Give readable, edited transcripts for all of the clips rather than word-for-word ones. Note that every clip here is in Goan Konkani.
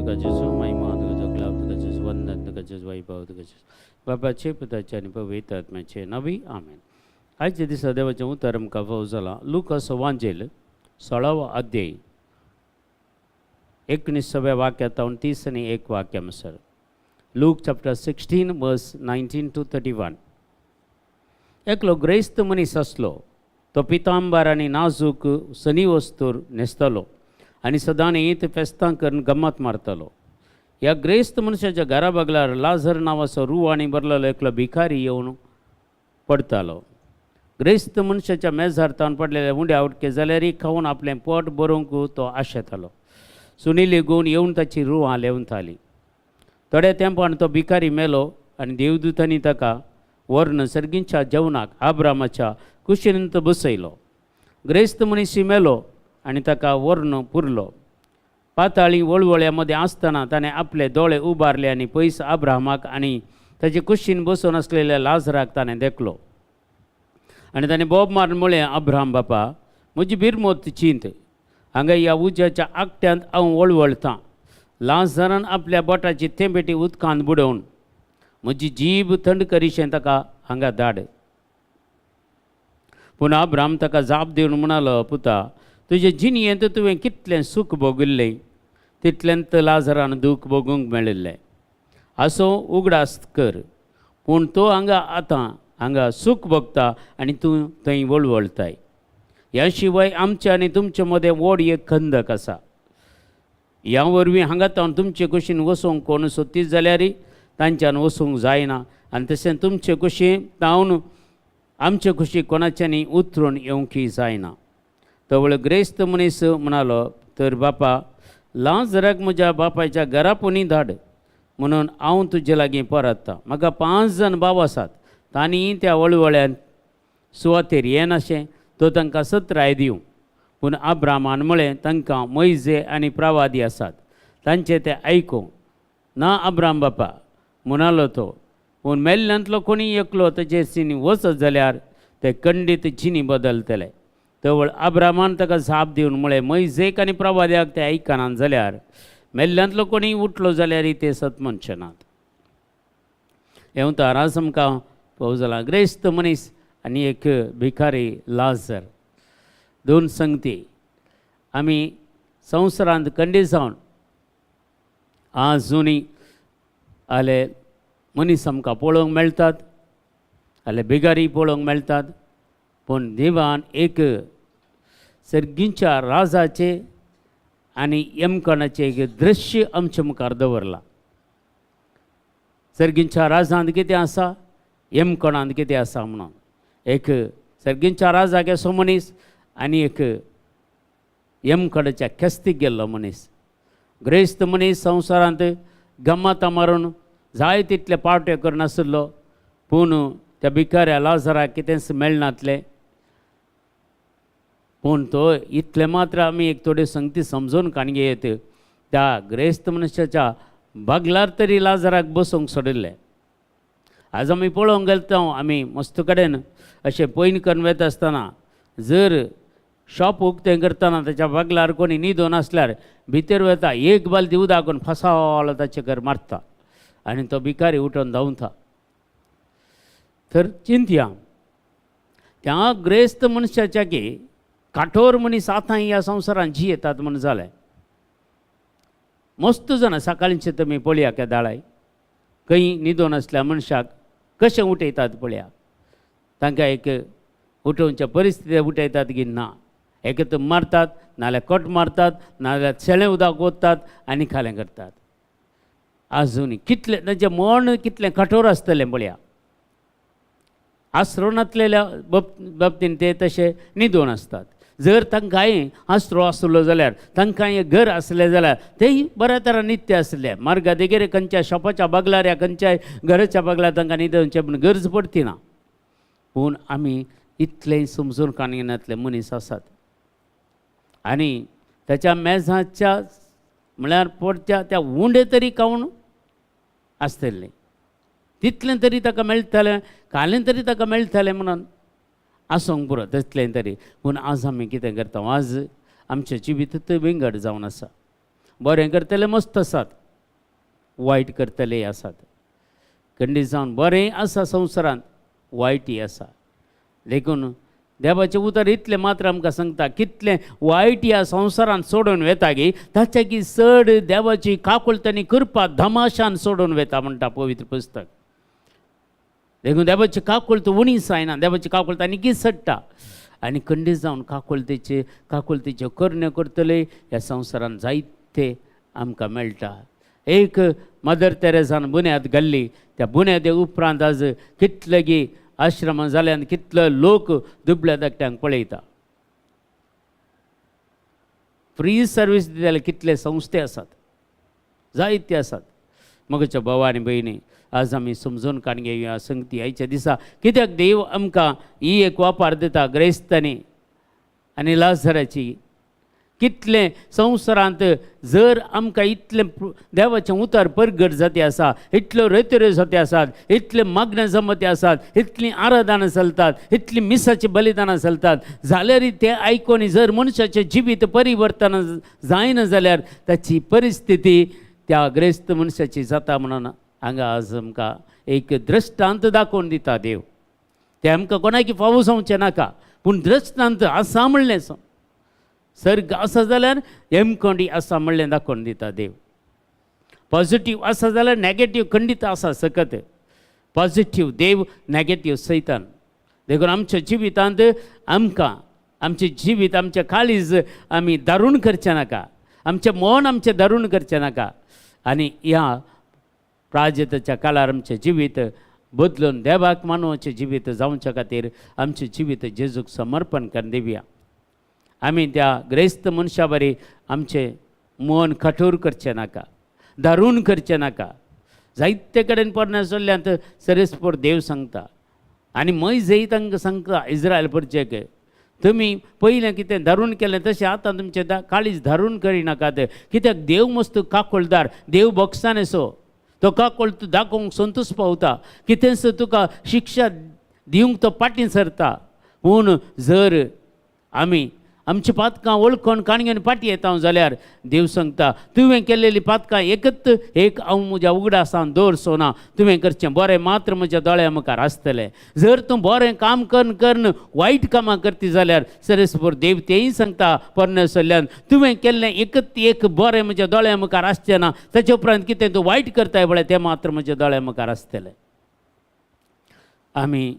तुका जेजू, महिमा तुका, जगलाव तुका जेजू, वंदन तुका जेजू, वैभव तुका जेजू, बापाचे, पुताचे आनी पवित्र आत्म्याचे नांवी, आमेन. आयच्या दिसा देवाचें उतर आमकां फाव जालां लुकास वांजेल 16वो अध्याय 19व्या वाक्यात 31 वाक्य sir. Luke chapter 16 verse 19 to 31. एकलो ग्रेस्त मनीस आसलो. तो पितांबर आनी नाजूक सनी वस्तूर न्हेसतालो आनी सदांच फेस्तां करून गम्मत मारतालो. ह्या ग्रेस्त मनशाच्या घरा बगलार लाजर नांवाचो रुवांनी भरलेलो एकलो भिकारी येवन पडतालो. ग्रेस्त मनशाच्या मेजार तावन पडलेले उंडे आवटके जाल्यारय खावन आपलें पोट भरोवंक तो आशेतालो. सुनिल्ली गुण येवन ताची रुवां लेवताली. थोड्या तेंपान तो भिकारी मेलो आनी देवदूतांनी ताका व्हरून सर्गींच्या जेवणाक आब्रामाच्या कुशीन बसयलो. ग्रेस्त मनीस मेलो आनी ताका व्हरून पुरलो. पाताळी वळवळ्या मदें आसतना ताणें आपले दोळे उबारले आनी पयस अब्राहमाक आनी ताचे कुशीन बसून आसलेल्या लाजराक ताणें देखलो आनी ताणें बोब मारून म्हळें, "अब्राहम बापा, म्हजी बिरमोत चिंत. हांगा ह्या उज्याच्या आकट्यांत हांव वळवळतां. लाजरान आपल्या बोटाची थेंबेटी उदकांत बुडोवन म्हजी जीब थंड करीशें ताका हांगा धाड." पूण अब्राम ताका जाप दिवन म्हणालो, "पुता, तुजे जिणयेंत तुवें कितलें सूख भोगिल्लें, तितलेंत लाजरान दूख भोगूंक मेळिल्लें. असो उगडास कर. पूण तो हांगा आतां हांगा सूख भोगता आनी तूं थंय वळवळताय. ह्या शिवाय आमच्या आनी तुमचे मदें व्हड एक खंदक आसा. ह्या वरवीं हांगा तावन तुमचे कुशीन वचूंक कोण सोदतीत जाल्यार तांच्यान वचूंक जायना आनी तशें तुमचे कुशीन तावन आमचे कुशीक कोणाच्यांनी उतरून येवंकय जायना." तवळ ग्रेस्त मनीस म्हणालो, "तर बापा, लाजराक म्हज्या बापायच्या घरा पुणी धाड म्हणून हांव तुजे लागीं परतता. म्हाका पांच जाण भाव आसात. तांणी त्या वळवळ्यान सुवातेर येनाशें तो तांकां सत्राय दिवं." पूण अब्रामान म्हळें, "तांकां मोयजे आनी प्रवादी आसात, तांचे ते आयकूं." "ना अब्राम बापा," म्हणालो तो, "पूण मेल्ल्यांतलो कोणी एकलो ताचे सिनी वचत जाल्यार ते खंडीत जिणी बदलतले." तवळ अब्रामान ताका जाप दिवन म्हळें, "मोयजेक आनी प्रवाद्याक ते आयकनात जाल्यार मेल्ल्यांतलो कोणी उठलो जाल्यार ते सत म्हणचे नात." हें उतर आज आमकां फाव जालां. ग्रेस्त मनीस आनी एक भिकारी लाजर, दोन संगती. आमी संवसारांत खंडीत जावन आजुनी आले मनीस आमकां पळोवंक मेळटात, आले बिगारी पळोवंक मेळटात. पूण देवान एक सर्गींच्या राजाचे आनी यमकणाचें एक दृश्य आमच्या मुखार दवरलां. सर्गींच्या राजांत कितें आसा, यमकणांत कितें आसा म्हणून. एक सर्गींच्या राजाक असो मनीस आनी एक यमकडाच्या खेस्तीक गेल्लो मनीस. ग्रेस्त मनीस संवसारांत गम्मतां मारून जाय तितले पावटे करून आशिल्लो. पूण त्या भिकाऱ्या लाजराक कितेंच मेळनातलें. पूण तो इतलें मात्र आमी एक थोड्यो संगती समजून काणगे येत, त्या ग्रेस्त मनशाच्या बगलार तरी लाजराक बसूंक सोडिल्लें. आज आमी पळोवंक गेले, आमी मस्त कडेन अशें पयन करून वता आसतना जर शॉप उक्तें करतना ताच्या बगलार कोणी न्हिदोन आसल्यार भितर वता, एक बालदी उदक फसालो ताचे कर मारता आनी तो भिकारी उठून धांवता. तर चिंतया, त्या ग्रेस्त मनशाच्या की काठोर मनीस आतां ह्या संवसारांत जियेतात म्हूण जालें. मस्त जाणां सकाळींचे तुमी पळया, केदाळाय खंय न्हिदोन आसल्या मनशाक कशें उठयतात पळया. तांकां एक उठोवच्या परिस्थिती उठयतात की ना, एक तर मारतात, नाल्यार कट मारतात, नाल्यार शेळें उदक ओततात आनी खालें करतात. आजून कितलें तांचें मन कितलें कठोर आसतलें पळया. आसरो नासलेल्या बाबतीन ते तशे न्हिदोन आसतात. जर तांकांय आसरो आसलो जाल्यार, तांकांय घर आसलें जाल्यार तेय बऱ्या तरान न्हिदते आसले. मार्गा देगेर खंयच्या शॉपाच्या बगलार या खंयच्याय घराच्या बगलार तांकां न्हिदोवचें म्हूण गरज पडती ना. पूण आमी इतलें समजून काणयनातले मनीस आसात. आनी ताच्या मेजाच्या म्हळ्यार पडच्या त्या उंडे तरी खावन आसतले, तितलें तरी ताका मेळटलें, कालें तरी ताका मेळटलें म्हणून आसूंक पुरो तसलें तरी. पूण आज आमी कितें करता? आज आमचें जिवीत विंगड जावन आसा. बरें करतले मस्त आसात, वायट करतले आसात. खंडीत जावन बरें आसा संवसारांत, वायटय आसा. देखून देवाचें उतर इतलें मात्र आमकां सांगता, कितलें वायट ह्या संवसारांत सोडून वेता गी ताच्या की चड देवाची काकुळट आनी कृपा धमाशान सोडून वेता म्हणटा पवित्र पुस्तक. देखून देवाची काकुळट उणी जायना, देवाची काकुळट आनी चडटा. आनी खंडीत जावन काकुळतेचे काकुळतेच्यो करण्यो करतले ह्या संवसारांत जायते आमकां मेळटा. एक मदर तेरेसान बुन्याद घाल्ली, त्या बुन्यादे उपरांत आज कितलेगी आश्रमां जाल्यान कितले लोक दुबळ्या धाकट्यांक पळयता. फ्री सर्वीस दितले कितले संस्थे आसात, जायते आसात. मगच्या भाव आनी भयणी, आज आमी समजून काडून घेवया संगती आयच्या दिसा, कित्याक देव आमकां ही एक वापर दिता ग्रेस्तांनी आनी लाजराची. कितलें संवसारांत जर आमकां इतलें देवाचें उतर परगट जाती आसा, इतल्यो रेतऱ्यो जाती आसात, इतले मागण्यो जमती आसात, इतलीं आराधनां चलतात, इतलीं मिसाचीं बलिदानां चलतात, जाल्यारय तें आयकून जर मनशाचें जिवीत परिवर्तन जायना जाल्यार ताची परिस्थिती त्या ग्रेस्त मनशाची जाता म्हणून हांगा आज आमकां एक दृश्टांत दाखोवन दिता देव. तें आमकां कोणाकी फावो जावचें नाका, पूण दृश्टांत आसा म्हणलें, सर्ग आसा जाल्यार हेमकोंडी आसा म्हणलें दाखोवन दिता देव. पॉझिटीव आसा जाल्यार नॅगेटीव खंडीत आसा सकत. पॉझिटीव देव, नॅगेटीव सैतान. देखून आमच्या जिवितांत आमकां आमचें जिवीत आमचें काळीज आमी दारूण करचें नाका, आमचें मन आमचें दारूण करचें नाका. आनी ह्या प्राजताच्या काळार आमचें जिवीत बदलून देवाक मानवाचें जिवीत जावच्या खातीर आमचें जिवीत जेजूक समर्पण करून दिवया. आमी त्या ग्रेस्त मनशा बरी आमचें मन कठोर करचें नाका, दारूण करचें नाका. जायते कडेन पोरण्या चल्ल्यांत सरेस्पोर देव सांगता आनी मयजय तांकां सांगता इस्रायल परचेक, तुमी पयलें कितें धारून केलें तशें आतां तुमचें काळीज धारून करिनाकात. कित्याक देव मस्त काकोळदार, देव बोगसाने सो तो काकोळ तूं दाखोवंक संतोश पावता, कितेंच तुका शिक्षा दिवंक तो फाटीं सरता. पूण जर आमी आमची पातकां वळखून काणगेन फाटीं येता जाल्यार देव सांगता, तुवें केल्लेली पातकां एकत एक हांव म्हज्या उगडासान दवरचो ना, तुवें करचें बरें मात्र म्हज्या दोळ्या मुखार आसतलें. जर तूं बरें काम करून करून वायट कामां करती जाल्यार सरेस्पोर देव तेंय सांगता पोरण्या सल्ल्यान, तुवें केल्लें एकत एक बरें म्हज्या दोळ्या मुखार आसचें ना, ताचे उपरांत कितें तूं वायट करताय पळय तें मात्र म्हज्या दोळ्या मुखार आसतलें. आमी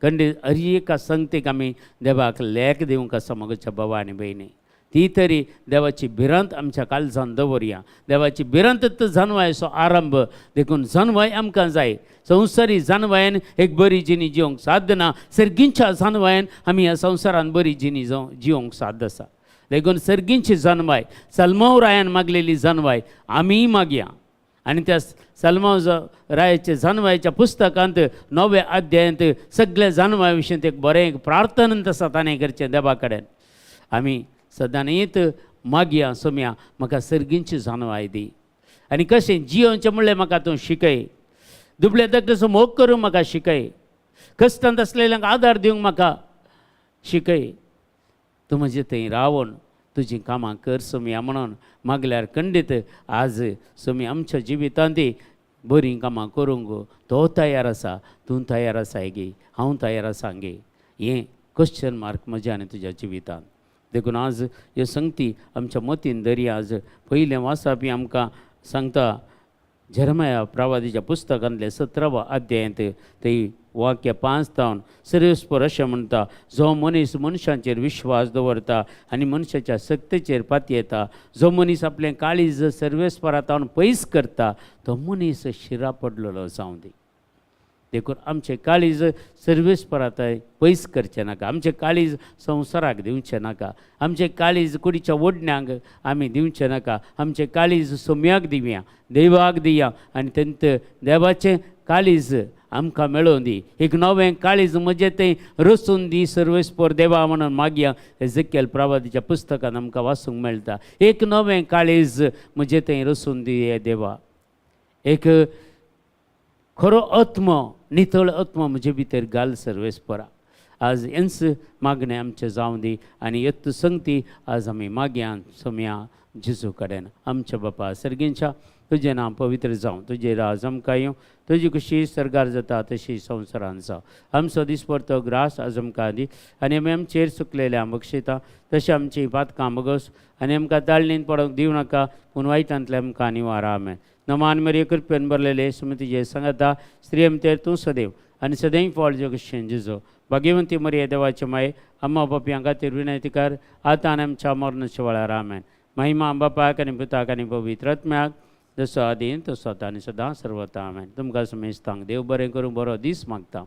खंडीत हर एका संगतीक आमी देवाक लेख दिवंक आसा म्हज्या बाबा आनी भयणी. ती तरी देवाची भिरांत आमच्या काळजान दवरया. देवाची भिरांत जानवायचो आरंभ, देखून जानवाय आमकां जाय. संवसारी जानवायन एक बरी जिणी जिवंक साध्य ना, सर्गींच्या जानवायन आमी ह्या संवसारान बरी जिणी जिवंक साध्य आसा. देखून सर्गींची जानवाय, सलमाव रायान मागलेली जानवाय आमीय मागया. आनी त्या सलमाव रायाच्या जानवायच्या पुस्तकांत 9व्या अध्यायांत सगळ्या जानवाय विशीं एक बरें एक प्रार्थना आसा ताणें करचें देवा कडेन. आमी सदांच मागया, सोम्या म्हाका सर्गींची जानवाय दी आनी कशें जियोवचें म्हणलें म्हाका तूं शिकय, दुबळे धाकटेचो मोग करूंक म्हाका शिकय, कश्टांत आसलेल्यांक आदार दिवंक म्हाका शिकय, तूं म्हजे थंय रावन तुजीं कामां कर सोम्या म्हणून मागल्यार खंडीत आज सोमी आमच्या जिवितांत बरीं कामां करूंक तो तयार आसा, तूं तयार आसाय गे, हांव तयार आसा गे, हें क्वेश्चन मार्क म्हज्या आनी तुज्या जिवितांत. देखून आज ह्यो संगती आमच्या मतीन दरया. आज पयलें वाचपी आमकां सांगता जेरमाया प्रवादीच्या पुस्तकांतलें 17व्या अध्यायांत थंय वाक्य 5 तावन सर्वेस्पर अशें म्हणटा, जो मनीस मनशांचेर विश्वास दवरता आनी मनशाच्या सक्तेचेर पातयेता, जो मनीस आपलें काळीज सर्वेस्परा तावन पयस करता, तो मनीस शिरा पडलेलो जावं दी. देखून आमचें काळीज सर्वेस्परा पयस करचें नाका, आमचें काळीज संवसाराक दिवचें नाका, आमचें काळीज कुडीच्या ओडण्यांक आमी दिवचें नाका, आमचें काळीज सोम्याक दिवया, देवाक दिया आनी तेंत देवाचें काळीज आमकां मेळोवन दी. एक नवें काळीज म्हजें तें रचून दी सर्वेस्पर देवा म्हणून मागया. एजेकियल प्रवादीच्या पुस्तकान आमकां वाचूंक मेळटा, एक नवें काळीज म्हजें तें रचून दी हे देवा, एक खरो आत्मो, नितळ आत्मो म्हजे भितर घाल सर्वेस्परा. आज हेंच मागणें आमचें जावं दी आनी येत्त संगती आज आमी मागया सोमया जेजू कडेन. आमच्या बापा सर्गींच्या, तुजें नांव पवित्र जावं, तुजें राज आमकां येवं, तुजी खुशी सर्गार जाता तशी संवसारान जावं. आमचो दिसपडतो ग्रास आज आमकां दी आनी आमी आमचेर चुकलेल्या बक्षिता तशें आमची पातकां बगस आनी आमकां ताळणीन पडोंक दिवं नाका, पूण वायटांतले आमकां निवार. आमेन. नमान मरिये, कृपेन भरलेले, सुमतीचे सांगता, स्त्री आमचेर तूं सदैव आनी सदैव फळ जगशें जेजो. भाग्यवंती मरिये, देवाचे माये, अम्मा पापयां खातीर विनंती कर, आतां आनी आमच्या मरणाच्या वेळार. आमेन. महिमा बापाक आनी पुताक आनी पवित्र आत्म्याक, जसो आदीं तसो आतां आनी सदां सर्वता. आमेन. तुमकां समेस्तांक देव बरें करूं, बरो दीस मागता.